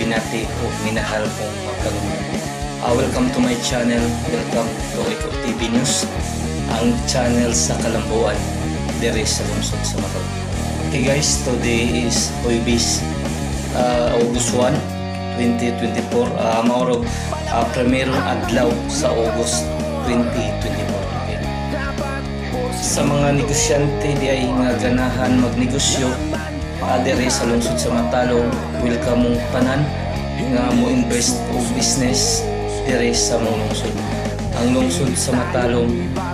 Binati o minahal kong mga kalumuan. Welcome to my channel. Welcome to Eko TV News, ang channel sa Kalambuan, diri sa lungsod sa Matalom. Okay guys, today is Huwebes, August 1, 2024. Maurog primerong adlaw sa August 2024. Okay. Sa mga negosyante di ay nga ganahan magnegosyo diri sa lungsod sa Matalom, welcome mong tanan nga mo invest og business diri sa mong lungsod. Ang lungsod sa Matalom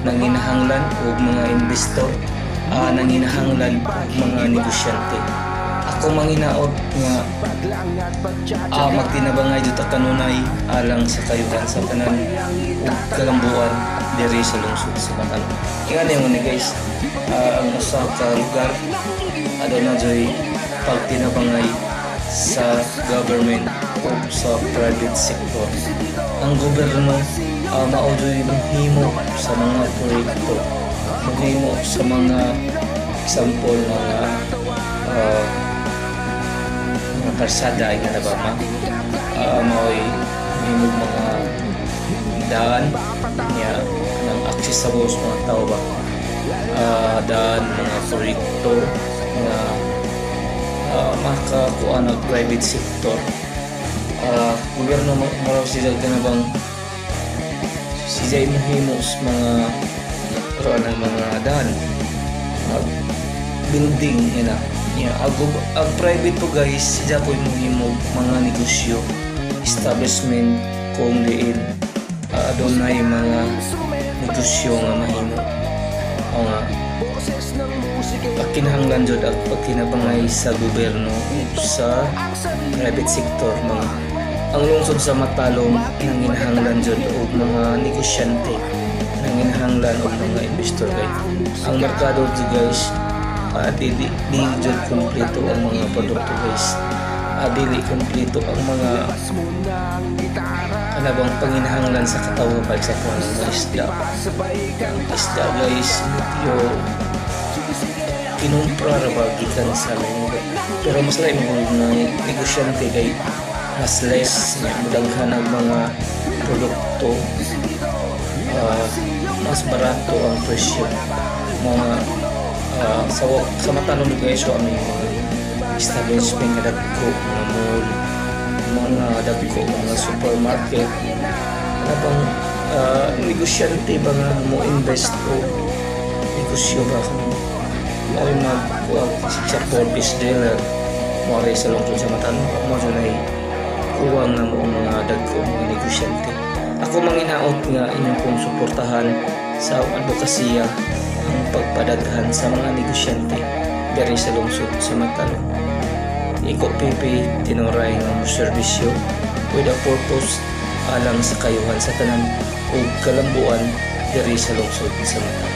nanginahanglan og mga investor, nanginahanglan og mga negosyante. Ako manginaot nga magtinabangay jud ta kanunay alang sa kayuhan sa tanan ug kalambuan diri sa lungsod sa Matalom. Ingani mo ni guys, ang usa ka lugar aduna joy pagtinabangay sa government o sa private sector. Ang gobyerno mao joy mohimo sa mga proyekto, mohimo sa mga example mga karsada ay nga na ba ma mao'y mohimo mga daan niya ng accessible sa mga tao ba, daan, mga proyekto nga makakuha ng private sector. Gobyerno mo raw siya na bang siya mohimo sa mga karoon ng mga daan, mga building ina yeah, ang private to guys, siya po mohimo mga negosyo, establishment kung diin adunay mga negosyo nga mahimo o nga kinahanglan jud ang pagkinabangay sa gobyerno ug sa private sector. Mga ang lungsod sa Matalom nanginahanglan jud og mga negosyante, nanginahanglan og mga investor kay ang merkado jud guys, dili di jud kumpleto ang mga produkto guys, dili kumpleto ang mga kanabang panginahanglan sa katawo pa sa kuan mga isda. Ang isda guys, medyo kinumpra ra ba gikan sa laing lugar, pero mas lain mo mga negosyante kay mas less nga modaghan ang mga produkto, mas barato ang presyo mga sa Matalom guys. So aming mga establishment nga dagko, mga mall, mga dagko mga supermarket ano bang negosyante ba nga mo invest o negosyo ba kung mo mag sa fish dealer mo rin sa lungsod sa Matalom mo dyan ay kuwang na mo mga dagko mga negosyante. Ako manginaot nga inyong pong suportahan sa akong advokasya ang pagpadaghan sa mga negosyante diri sa lungsod sa Matalom. Iko PP tinuray nga mo serbisyo with a purpose alang sa kayuhan sa tanan ug kalambuan diri sa lungsod sa Matalom.